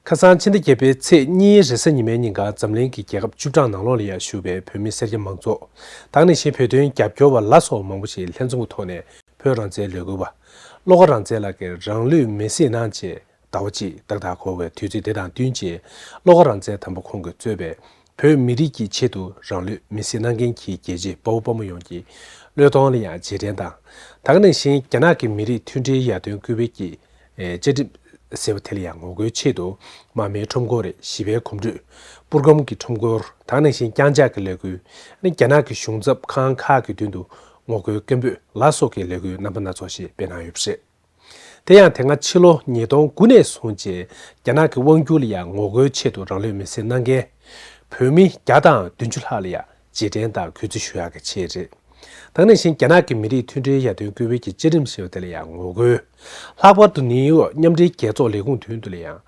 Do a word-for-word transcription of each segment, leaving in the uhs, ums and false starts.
ཁ་སང་ཕྱི་ཟླ་བརྒྱད་པའི་ཚེས་གཉིས་རེས་གཟའ་ཉི་མའི་ཉིན་གང་འཛམ་གླིང་གི་རྒྱལ་ཁབ་བཅུ་གྲངས་ནང་ལོགས་ལ་ཡང་བཞུགས་པའི་བོད་མི་སེར་སྐྱ་མང་ཚོགས་དང་ནང་བཞིན་བོད་དོན་རྒྱབ་སྐྱོར་བ་ལ་སོགས་མང་པོ་ཞིག་ལྷན་འཛོམས་ཀྱི་ཐོག་ནས་བོད་རང་བཙན་ལས་འགུལ་བ་བློ་དགའ་རང་བཙན་ལགས་ཀྱིས་རང་ལུས་མེར་སྲེག་གནང་རྗེས་ཟླ་བ་གཅིག་ཏག་ཏག་འཁོར་བའི་དུས་ཚོད་དེ་དང་བསྟུན་རྗེས་བློ་དགའ་རང་བཙན་དམ་པ་ཁོང་གིས་གཙོས་པའི་བོད་མི་རིགས་ཀྱི་ཆེད་དུ་རང་ལུས་མེར་སྲེག་གནང་མཁན་གྱི་རྒྱལ་གཅེས་དཔའ་བོ་དཔའ་མོ་ཡོངས་ཀྱི་བློས་གཏོང་ལ་ཡང་རྗེས་དྲན་དང་། དེ་ག་ནང་བཞིན་རྒྱ་ནག་གི་མི་རིགས་མཐུན་སྒྲིལ་ཡར་ཐོན་སྐུལ་སྤེལ་གྱི་བཅའ་ཁྲིམས་ཟེར་བ་དེ་ལ་ཡང་ངོ་རྒོལ་ཆེད་དུ་མར་མེའི་ཁྲོམ་སྐོར་རེད། ཞི་བའི་གོམ་བགྲོད། པུར་སྒམ་གྱི་ཁྲོམ་སྐོར། དེ་ག་ནང་བཞིན་རྐྱང་ཕྱག་གི་ལས་འགུལ། ཨ་ནི་རྒྱ་ནག་གི་གཞུང་ཚབ་ཁང་ཁག་གི་མདུན་དུ་ངོ་རྒོལ་སྐད་འབོད་ལ་སོགས་ཀྱི་ལས་འགུལ་རྣམ་པ་སྣ་ཚོགས་ཤིག་སྤེལ་གནང་ཡོད་པ་རེད། དེ་ཡང་དེ་སྔ་ཕྱི་ལོ་ཉིས་སྟོང་དགུ་ནས་བཟུང་རྗེས་རྒྱ་ནག་གི་དབང་སྒྱུར་ལ་ཡང་ངོ་རྒོལ་ཆེད་དུ་རང་ལུས་མེར་སྲེག་གནང་མཁན་བོད་མི་བརྒྱ་དང་བདུན་ཅུ་ལྷག་ལ་ཡང་རྗེས་དྲན་དང་གུས་བརྩི་ཞུ་ཡག་གི་ཆེད་རེད། དེ་ནང་བཞིན་རྒྱ་ནག་གི་མི་རིགས་མཐུན་སྒྲིལ་ཡར་ཐོན་སྐུལ་སྤེལ་གྱི་བཅའ་ཁྲིམས་ཞེས་པ་དེ་ལ་ཡང་ངོ་རྒོལ། ལྷག་པར་དུ་ནིའུ་ཡོག་མཉམ་འབྲེལ་རྒྱལ་ཚོགས་ལས་ཁུངས་མདུན་དུ་ལ་ཡང་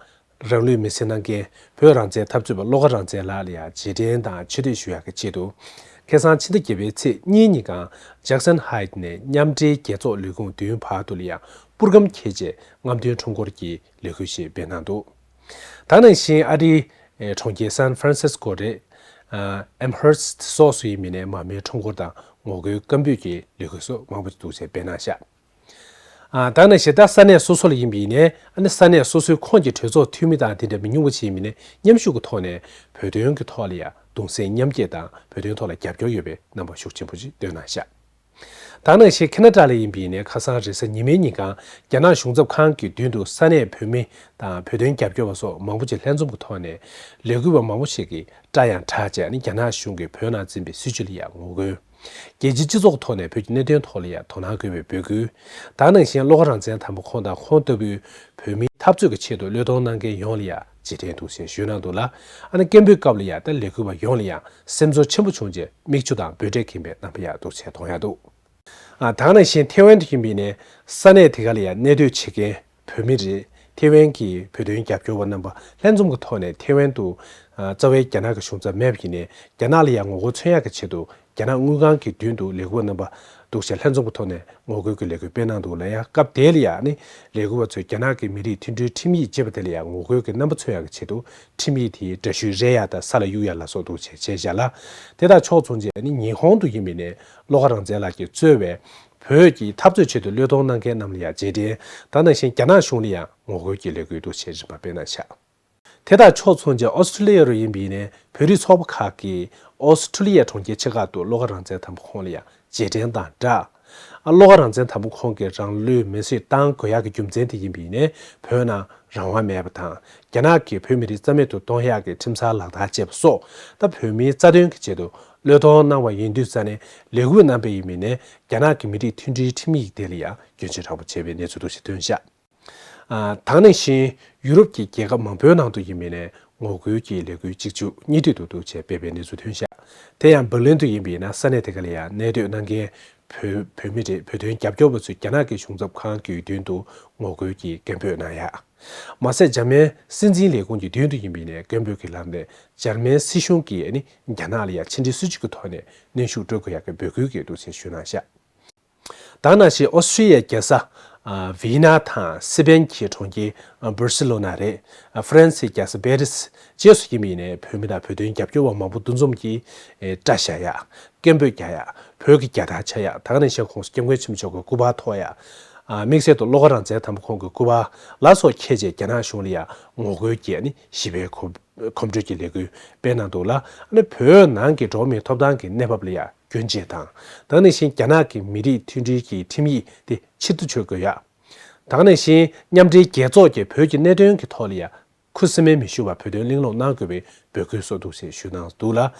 རང་ལུས་མེར་སྲེག་གནང་མཁན་བོད་རང་བཙན་འཐབ་རྩོད་པ་བློ་དགའ་རང་བཙན་ལགས་ལ་ཡང་རྗེས་དྲན་དང་ཆེ་བསྟོད་ཞུ་ཡག་གི་ཆེད་དུ། ཁ་སང་ཕྱི་ཟླ་བརྒྱད་པའི་ཚེས་གཉིས་ཉིན་གང་ཇེག་སན་ཧའེ་ཊི་ནས་མཉམ་འབྲེལ་རྒྱལ་ཚོགས་ལས་ཁུངས་མདུན་བར་དུ་ལ་ཡང་པུར་སྒམ་འཁྱེར་རྗེས་རྔམ་སྟོན་ཁྲོམ་སྐོར་གྱི་ལས་འགུལ་ཞིག་སྤེལ་གནང་འདུག་དེ་ནང་བཞིན་ཨ་རིའི་གྲོང་ཁྱེར་སན་ཧྥ་རན་སིས་ཀོ་རེད། ཨེམ་ཧར་སི་སོགས་སུ་ཡིན་མིན་ནས་མར་མེའི་ཁྲོམ་སྐོར་དང་ངོ་རྒོལ་སྐད་འབོད་ཀྱི་ལས་འགུལ་སོགས་མང་པོ་འདུག་ཅེས་སྤེལ་གནང་བཞག་ཨ་ད་ནང་བཞིན་ད་ས་གནས་སོ་སོ་ལ་ཡིན་པ་ཡིན་ནའི་ཨ་ནི་ས་གནས་སོ་སོའི་ཁོངས་ཀྱི་གྲོས་ཚོགས་འཐུས་མི་དང་དེ་འདྲ་མི་ཉུང་བ་ཞིག་ཡིན་པ་ཡིན་ནའི་མཉམ་ཞུགས་ཀྱི་ཐོག་ནས་བོད་དོན་གྱི་ཐོག་ལ་ཡང་གདུང་སེམས་མཉམ་སྐྱེད་དང་བོད་དོན་ཐོག་ལ་རྒྱབ་སྐྱོར་ཡོད་པའི་རྣམ་པ་ཤུགས་ཆེན་པོ་ཞིག་སྟོན་གནང་བཞག་ད་ནང་བཞིན་ཁེ་ན་ཌ་ལ་ཡིན་པ་ཡིན་ནའི་ཁ་སང་རེས་གཟའ་ཉི་མའི་ཉིན་གང་རྒྱ་ནག་གཞུང་ཚབ་ཁང་གི་མདུན་དུ་ས་གནས་བོད་མི་དང་བོད་དོན་རྒྱབ་སྐྱོར་བ་སོགས་མང་པོ་ཞིག་ལྷན་འཛོམས་ཀྱི་ཐོག་ནས་ལས་འགུལ་བ་མང་པོ་ཞིག་གིས་སྐྲ་ཡང་བྲེགས་བྱས་ནས་རྒྱ་ནག་གཞུང་གིས་བོད་ནང་འཛིན་པའི་སྲིད་བྱུས་ལ་ཡང་ངོ་རྒོལ། རྒྱལ་སྤྱིའི་སྤྱི་ཚོགས་ཐོག་ནས་བོད་ཀྱི་གནད་དོན་ཐོག་ལ་ཡང་དོ་སྣང་དགོས་པའི་འབོད་སྐུལ། དེ་ནང་བཞིན་བློ་དགའ་རང་བཙན་དམ་པ་ཁོང་དང་ཁོང་ལྟ་བུའི་བོད་མིའི་འཐབ་རྩོད་ཀྱི་ཆེད་དུ་བློས་གཏོང་གནང་མཁན་ཡོངས་ལ་ཡང་རྗེས་དྲན་འདུག་ཅེས་ཞུས་གནང་འདུག་ལ། ཨ་ནི་སྐད་འབོད་སྐབས་ལ་ཡང་ད་ལས་འགུལ་བ་ཡོངས་ལ་ཡང་སེམས་ཚོར་ཆེན་པོ་བྱུང་རྗེས་མིག་ཆུ་དང་འབོད་སྒྲས་ཁེངས་པའི་རྣམ་པ་ཡང་འདུག་ཅེས་མཐོང་ཡག་འདུག་ཨ་དེ་ནང་བཞིན་ཐེ་ཝན་དུ་ཡིན་པ་ཡིན་ནའི་ས་གནས་དེ་ག་ལ་ཡང་གནས་སྡོད་བྱེད་མཁན་བོད་མི་རེད། ཐེ་ཝན་གྱི་བོད་དོན་རྒྱབ་སྐྱོར་བ་རྣམ་པ་ལྷན་འཛོམས་ཀྱི་ཐོག་ནས་ཐེ་ཝན་དུ་ཨ་རྩ་བའི་རྒྱ་ནག་གི་གཞུང་ཚབ་མེད་པ་ཡིན་ནའི་རྒྱ་ནག་ལ་ཡང་ངོ་རྒོལ་མཚོན་ཡག་གི་ཆེད་དུ་རྒྱ་ནག་དངུལ་ཁང་གི་མདུན་དུ་ལས་འགུལ་བ་རྣམ་པ་འདུག་ཅེས་ལྷན་འཛོམས་ཀྱི་ཐོག་ནས་ངོ་རྒོལ་གྱི་ལས་འགུལ་སྤེལ་གནང་འདུག་ལ། ཡང་སྐབས་དེ་ལ་ཡང་ནི་ལས་འགུལ་བ་ཚོས་རྒྱ་ནག་གི་མི་རིགས་མཐུན་སྒྲིལ་ཁྲིམས་ཡིག་ཅེས་པ་དེ་ལ་ཡང་ངོ་རྒོལ་གྱི་རྣམ་པ་མཚོན་ཡག་གི་ཆེད་དུ་ཁྲིམས་ཡིག་དེའི་འདྲ་བཤུས་རལ་ཡག་དང་ས་ལ་གཡུག་ཡག་ལ་སོགས་འདུག་ཅེས་བྱས་བཞག་ལ། དེ་དང་ཕྱོགས་མཚུངས་བྱས་ནི་ཉི་ཧོང་དུ་ཡིན་པ་ཡིན་ནའི་བློ་དགའ་རང་བཙན་ལགས་ཀྱིས་གཙོས་པའི་བོད་ཀྱི་འཐབ་རྩོད་ཆེད་དུ་བློས་གཏོང་གནང་མཁན་རྣམས་ལ་ཡང་རྗེས་དྲན་དང་། ནང་བཞིན་རྒྱ་ནག་གཞུང་ལ་ཡང་ངོ་རྒོལ་གྱི་ལས་འགུལ་འདུག་ཅེས་རིམ་པ་སྤེལ་གནང་བཞག་དེ་དང་ཕྱོགས་མཚུངས་ཀྱི་ཨོ་སི་ཁྲུ་ལི་ཡ་རུ་ཡིན་པ་ཡིན་ནའི་བོད་རིགས་ཚོགས་པ་ཁག་གིས་ཨོ་སི་ཁྲུ་ལི་ཡའི་གྲོང་ཁྱེར་ཆེ་ཁག་ཏུ་བློ་དགའ་རང་བཙན་དམ་པ་ཁོང་ལ་ཡང་རྗེས་དྲན་དང་སྦྲགས། ཨ་བློ་དགའ་རང་བཙན་དམ་པ་ཁོང་གིས་རང་ལུས་མེར་སྲེག་བཏང་དགོས་ཡག་གི་རྒྱུ་མཚན་དེ་ཡིན་པ་ཡིན་ནའི་བོད་ནང་རང་དབང་མེད་པ་དང་། རྒྱ་ནག་གིས་བོད་མི་རིགས་རྩ་མེད་དུ་གཏོང་ཡག་གི་ཁྲིམས་གསར་ལག་བསྟར་བྱས་པ་སོགས་ད་བོད་མིའི་རྩ་དོན་གྱི་ཆེད་དུ་བློས་གཏོང་གནང་བ་ཡིན་དུས་ཙ་ནས་ལས་འགུལ་གནང་པ་ཡིན་པ་ཡིན་ནའི་རྒྱ་ནག་གི་མི་རིགས་མཐུན་སྒྲིལ་ཁྲིམས་ཡིག་དེ་ལ་ཡང་སྐྱོན་བརྗོད་དྲག་པོ་བྱས་པའི་གནས་ཚུལ་འདུག་ཅེས་ཐོན་བཞག་ཨ་དེ་ནང་བཞིན་ཡུ་རོབ་ཀྱི་རྒྱལ་ཁབ་མང་པོའི་ནང་དུ་ཡིན་མིན་ནས་ངོ་རྒོལ་གྱི་ལས་འགུལ་གཅིག་མཇུག་གཉིས་མཐུད་དུ་འདུག་ཅེས་སྤེལ་བའི་གནས་ཚུལ་ཐོན་བཞག་དེ་ཡང་འབར་ལིན་དུ་ཡིན་པ་ཡིན་ན་ས་གནས་དེ་ག་ལ་ཡང་གནས་སྡོད་གནང་མཁན་བོད་བོད་མི་རེད། བོད་དོན་རྒྱབ་སྐྱོར་བ་ཚོས་རྒྱ་ནག་གི་གཞུང་ཚབ་ཁང་གི་མདུན་དུ་ངོ་རྒོལ་གྱི་སྐད་འབོད་གནང་ཡག་མ་ཟད་འཇར་མན་སྲིད་འཛིན་ལས་ཁུངས་ཀྱི་མདུན་དུ་ཡིན་པ་ཡིན་ནས་སྐད་འབོད་ཀྱི་ལམ་ནས་འཇར་མན་སྲིད་གཞུང་གིས་ནི་རྒྱ་ནག་ལ་ཡང་ཕྱི་འབྲེལ་སྲིད་ཇུས་ཀྱི་ཐོག་ནས་གནོན་ཤུགས་སྤྲོད་དགོས་ཡག་གི་འབོད་སྐུལ་གྱི་འདུག་ཅེས་ཞུས་གནང་བཞག་དེ་ནང་བཞིན་ཨོ་སི་ཁྲུ་ལི་ཡའི་རྒྱལ་ས་ཨ་ཝི་ཡེ་ན་དང་སི་པན་གྱི་གྲོང་ཁྱེར་ཨ་བར་སི་ལོ་ན་རེད། ཨ་ཧྥ་རན་སིའི་རྒྱལ་ས་པེ་རི་སི་བཅས་སུ་ཡིན་པ་ཡིན་ནའི་བོད་མི་དང་བོད་དོན་རྒྱབ་སྐྱོར་བ་མང་པོ་འདུ་འཛོམས་ཀྱིས་ཨེ་སྐྲ་བཞར་ཡག་སྐད་འབོད་རྒྱག་ཡག་བོད་ཀྱི་རྒྱལ་དར་འཕྱར་ཡག་དེ་ག་ནང་བཞིན་ཁོང་སྐྱབས་མགོན་ཆེན་པོ་མཆོག་གི་སྐུ་པར་ཐོགས་ཡག་ཨ་དམིགས་བསལ་དུ་བློ་དགའ་རང་བཙན་དམ་པ་ཁོང་གི་སྐུ་པར་ལ་སོགས་འཁྱེར་རྗེས་རྒྱ་ནག་གཞུང་ལ་ཡང་ངོ་རྒོལ་གྱི་ཨ་ནི་ཞི་བའི་གོམ་གོམ་བགྲོད་ཀྱི་ལས་འགུལ་སྤེལ་གནང་འདུག་ལ། ཨ་ནི་བོད་ནང་གི་འགྲོ་བ་མིའི་ཐོབ་ཐང་གི་གནས་བབ་ལ་ཡང་སྐྱོན་བརྗོད་དང་། དེ་ནང་བཞིན་རྒྱ་ནག་གི་མི་རིགས་མཐུན་སྒྲིལ་གྱི་ཁྲིམས་ཡིག་དེ་ཕྱིར་བསྡུ་བྱེད་དགོས་ཡག་དེ་ནང་བཞིན་མཉམ་འབྲེལ་རྒྱལ་ཚོགས་ཀྱིས་བོད་ཀྱི་གནད་དོན་གྱི་ཐོག་ལ་ཡང་ཁུ་སིམ་མེར་མི་བཞུགས་པར་བོད་དོན་གླེང་སློང་གནང་དགོས་པའི་འབོད་སྐུལ་སོགས་འདུག་ཅེས་ཞུས་གནང་འདུག་ལ།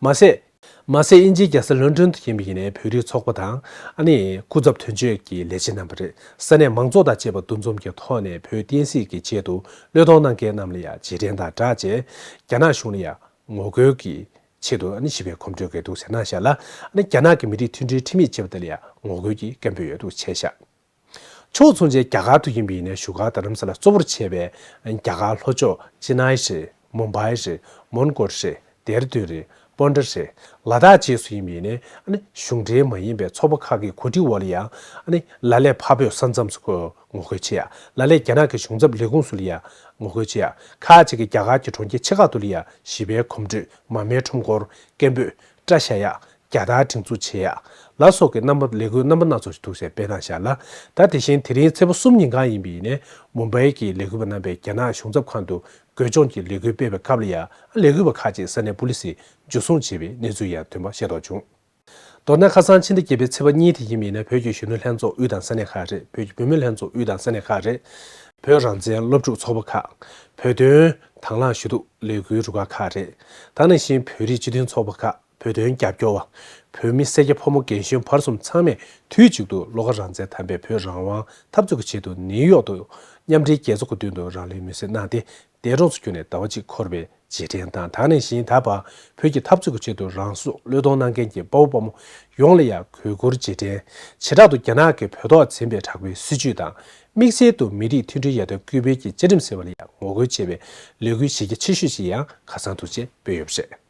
མ་ཟད། མ་ཟད་དབྱིན་ཇིའི་རྒྱལ་ས་ལོན་ཌོན་དུ་ཡིན་པ་ཡིན་ནའི་བོད་རིགས་ཚོགས་པ་དང་ཨ་ནི་སྐུ་ཚབ་དོན་གཅོད་ཀྱི་ལས་བྱེད་རྣམ་པ་རེད། ས་གནས་མང་ཚོགས་དང་བཅས་པ་འདུ་འཛོམས་ཀྱི་ཐོག་ནས་བོད་བསྟན་སྲིད་ཀྱི་ཆེད་དུ་བློས་གཏོང་གནང་མཁན་རྣམས་ལ་ཡང་རྗེས་དྲན་དང་སྦྲགས་བྱས་རྒྱ་ནག་གཞུང་ལ་ཡང་ངོ་རྒོལ་གྱི་ཆེད་དུ་ཨ་ནི་ཞི་བའི་གོམ་བགྲོད་འགེལ་འདུག་ཟེར་གནང་བཞག་ལ། ཨ་ནི་རྒྱ་ནག་གི་མི་རིགས་མཐུན་སྒྲིལ་ཁྲིམས་ཡིག་ཅེས་པ་དེ་ལ་ཡང་ངོ་རྒོལ་གྱི་སྐད་འབོད་ཡོད་འདུག་བྱས་བཞག་ཕྱོགས་མཚུངས་བྱས་རྒྱ་གར་དུ་ཡིན་པ་ཡིན་ནའི་བཞུགས་སྒར་རྡ་རམ་ས་ལ་གཙོ་བོར་བྱས་པའི་རྒྱ་གར་ལྷོ་ཕྱོགས་ཅི་ནའི་རེད། མུམ་བྷའི་རེད། མོན་གྷོ་རེད། དེར་དུན་རེད། སྤོན་ཊ་རེད། ལ་དྭགས་བཅས་སུ་ཡིན་པ་ཡིན་ནའི་ཨ་ནི་གཞུང་འབྲེལ་མ་ཡིན་པའི་ཚོགས་པ་ཁག་གི་གོ་སྒྲིག་འོག་ལ་ཡང་ཨ་ནི་ལ་ལས་འཕགས་བོད་ས་མཚམས་སུ་ངོ་རྒོལ་བྱེད་ཡ། ལ་ལས་རྒྱ་ནག་གི་གཞུང་ཚབ་ལས་ཁུངས་སུ་ལ་ཡང་ངོ་རྒོལ་བྱེད་ཡ། ཁག་ཅིག་གིས་རྒྱ་གར་གྱི་གྲོང་ཁྱེར་ཆེ་ཁག་ཏུ་ལ་ཡང་བཞི་པའི་གོམ་བགྲོད། མར་མེའི་ཁྲོམ་སྐོར། སྐད་འབོད། སྐྲ་བཞར་ཡ། རྒྱལ་དར་སྒྲེང་འཛུགས་བྱེད་ཡ་ལ་སོགས་ཀྱི་རྣམ་པ་ལས་འགུལ་རྣམ་པ་སྣ་ཚོགས་ཤིག་འདུག་ཟེར་སྤེལ་གནང་བཞག་ལ། ད་དེ་བཞིན་དེ་རིང་ཚེས་པ་གསུམ་ཉིན་གང་ཡིན་པ་ཡིན་ནའི་མུམ་བྷའི་གི་ལས་འགུལ་བ་རྣམ་པས་རྒྱ་ནག་གཞུང་ཚབ་ཁང་དུ་རྒོལ་བྱུང་གི་ལས་འགུལ་སྤེལ་བའི་སྐབས་ལ་ཡང་ལས་འགུལ་བ་ཁག་ཅིག་ས་གནས་པུ་ལི་སིས་འཇུ་བཟུང་བྱས་པའི་གནས་ཚུལ་ཡང་ཐོན་པ་ཤེས་རྟོགས་བྱུང་། མདོར་ན་ཁ་སང་ཕྱི་ཟླ་བརྒྱད་པའི་ཚེས་པ་གཉིས་དེ་ཡིན་པ་ཡིན་ན་བོད་ཀྱི་གཞོན་ནུ་ལྷན་ཚོགས་དབུས་དང་ས་གནས་ཁག་རེད། བོད་ཀྱི་བུད་མེད་ལྷན་ཚོགས་དབུས་དང་ས་གནས་ཁག་རེད། བོད་རང་བཙན་སློབ་ཕྲུག་ཚོགས་པ་ཁག་བོད་དོན་དང་བླངས་ཞུ་གཏུག་ལས་འགུལ་རུ་ཁག་ཁག་རེད། ད་ནང་བཞིན་བོད་རིགས་སྤྱི་མཐུན་ཚོགས་པ་ཁག་བོད་དོན་རྒྱབ་སྐྱོར་བ། བོད་མི་སེར་སྐྱ་ཕོ་མོ་རྒན་གཞོན་བར་གསུམ་ཚང་མས་དུས་གཅིག་ཏུ་བློ་དགའ་རང་བཙན་དམ་པའི་བོད་རང་དབང་འཐབ་རྩོད་ཀྱི་ཆེད་དུ་ནིའུ་ཡོག་ཏུ་མཉམ་འབྲེལ་རྒྱལ་ཚོགས་ཀྱི་མདུན་དུ་རང་ལུས་མེར་སྲེག་གནང་སྟེ། འདས་གྲོངས་སུ་གྱུར་ནས་ཟླ་བ་གཅིག་འཁོར་བའི་རྗེས་དྲན་དང་། ད་ནང་བཞིན་ད་བར་བོད་ཀྱི་འཐབ་རྩོད་ཀྱི་ཆེད་དུ་རང་སྲོག་བློས་གཏོང་གནང་མཁན་གྱི་དཔའ་བོ་དཔའ་མོ་ཡོངས་ལ་ཡང་གུས་བཀུར་རྗེས་དྲན། བྱེ་བྲག་ཏུ་རྒྱ་ནག་གིས་བོད་ཐོག་འཛིན་པའི་དྲག་པོའི་སྲིད་བྱུས་དང་། དམིགས་བསལ་དུ་མི་རིགས་མཐུན་སྒྲིལ་ཡར་ཐོན་སྐུལ་སྤེལ་གྱི་བཅའ་ཁྲིམས་ཟེར་བ་ལ་ཡང་ངོ་རྒོལ་བྱེད་པའི་ལས་འགུལ་གཞི་རྒྱ་ཆེ་ཤོས་ཤིག་ཡང་ཁ་སང་དུས་ཆེན་སྤེལ་ཡོད་པ་རེད།